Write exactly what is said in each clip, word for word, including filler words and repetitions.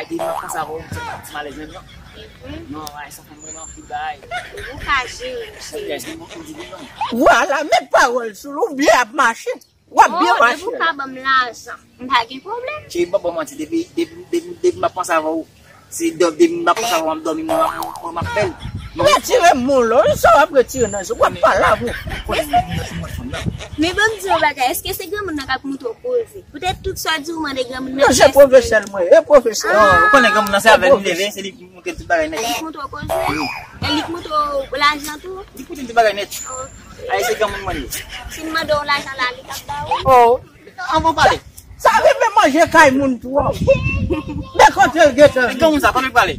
Depi m ap panse avè w, m santi m ap ti malèz menm, non. Non, ay, sa fè m vrèman anpil bagay. Ou ka jere, cheri. Vwala, met pawòl sou l, ou byen ap mache. W ap byen mache. Depi ou ka ban m lajan, m pa gen pwoblèm. Cheri, pa ban m manti, depi, depi, depi, depi m ap panse avè w, se depi m ap panse avè w, m ap dòmi, mwen, mwen, mwen, m ap bèl. Retire m, mon lò, sa w ap retire nan je w, w ap pale avè w. Men ban m di w yon bagay, èske se granmoun nan k ap montre w koze? Poutèt tout sa w di w mande granmoun nan. Non, se pwofesè l mwen ye, pwofesè. Ou konnen granmoun nan se avè l li leve, se li ki montre l tout bagay nèt. E li k montre w koze? E li k montre w lajan tou? Li k montre m tout bagay nèt. Ok. Ay, se granmoun mwen ye. Si m mande w lajan la, li k ap ba ou? Oh, anvan pale. Sa rive manje kay moun twòp. Men kote l gentan. Men granmoun sa, kote l prale?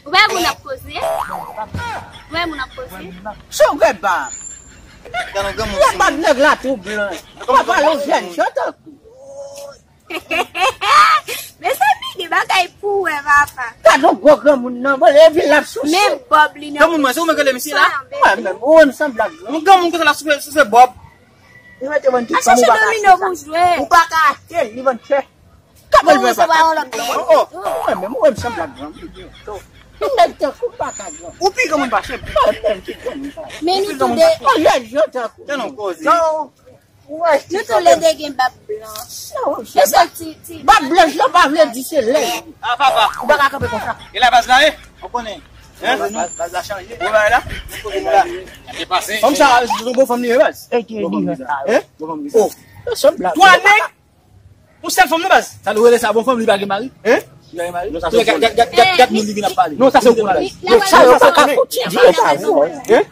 Ou pa moun ap koze? Ou pa moun ap koze? Son gen ba. Gade yon granmoun. Yon bag nèg la tou blan. Pa pale yon jèn jan tankou. Mezanmi, gen bagay pou wè, papa. Gade yon gwo granmoun nan, bon, epi l ap souse. Men Bob li nan. Granmoun mwen, se ou menm ki rele misye la? Mwen menm, ou wè m sanble ak granmoun. Yon granmoun konsa l ap souse, souse Bob. Li mete vann tout fanm, ou pa ka achte l. Ou pa ka achte l, li vann chè. Kòman l fè pa ka? Oh, oh. Mwen menm, ou wè m sanble ak granmoun. Yon nèg tankou m pa ka granmoun. Ou pi granmoun pase m. Mwen menm ki granmoun pase m. Men nou tou de. Ou lè jan tankou. Tande yon koze. Nou tou le de gen bab blanch. E sèl ti, ti. Bab blanch lan pa vle di se lè. Ah, papa. Ou pa ka kanpe konsa. E la baz la, e? Ou konnen. Hein? Baz, baz la chanje. Ou bay la? Ou konnen la. Fanm sa, se yon bon fanm li ye, baz. Hein? Oh. Twa nèg. Yon sèl fanm nan, baz. Sa nou rele sa bon fanm, li pa gen mari? Hein? Li pa gen mari? Non, sa se yon pwoblèm. Gad, gad, gad, gad moun li vin ap pale. Non, sa se yon pwoblèm. Non, sa yo pa ka fouti di yo pa bon. Hein?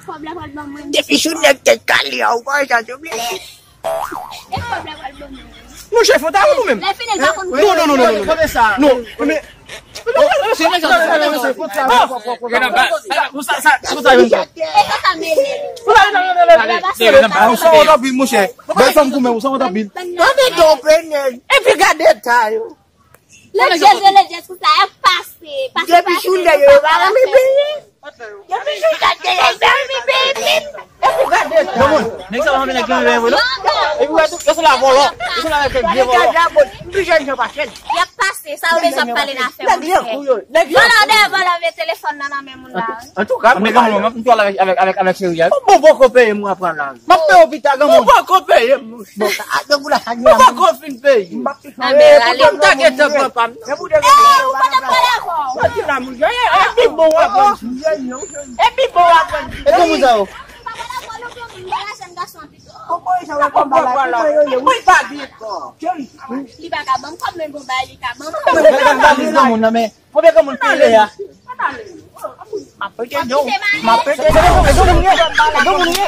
Depi sou nèg tèt kale a, ou pa wè sa souple. Monchè, fò ta ou menm. Non, non, non, non, non. Non, men bèl fanm goumen, ou sanwont anpil. Epi gade eta yo. Lè Jezi, lè Jezi, sa ap pase, pase, pase. Depi sou nèg yo pa renmen peye. Depi sou nèg yo pa renmen peye. Epi gade eta yo. Nèg sa pa renmen nèg ki renmen vre, non? Epi wè tou, yo se la vòlò. Yo se la vòlò. Gade eta yo, bon, pi jèn jan pa chèn. Y ap pase, sa yo bezwen ap pale nan afè moun fè. Vòlò dèyè vòlò, vye telefòn nan nan men moun la. Antouka, mwen, mwen, mwen, mwen, mwen, avèk, avèk, avèk cheri a. Bon, bon, poko peye m, mwen pran la. M ap peye w pita, granmoun. Ou poko peye m, monchè. Ou poko fin peye. M ap tou chanje. Pou m ta gentan pran pa m. Ou pa t ap pale avè w. Soti la, monchè. E, e, epi bon w ap pran. Epi bon w ap pran. E granmoun sa yo? Mwen pa ka ban m kòb, men gon bagay li ka ban m. Granmoun nan, men Konbyen granmoun ki rele a? M ap pete non. M ap pete non. E granmoun ye. E granmoun ye.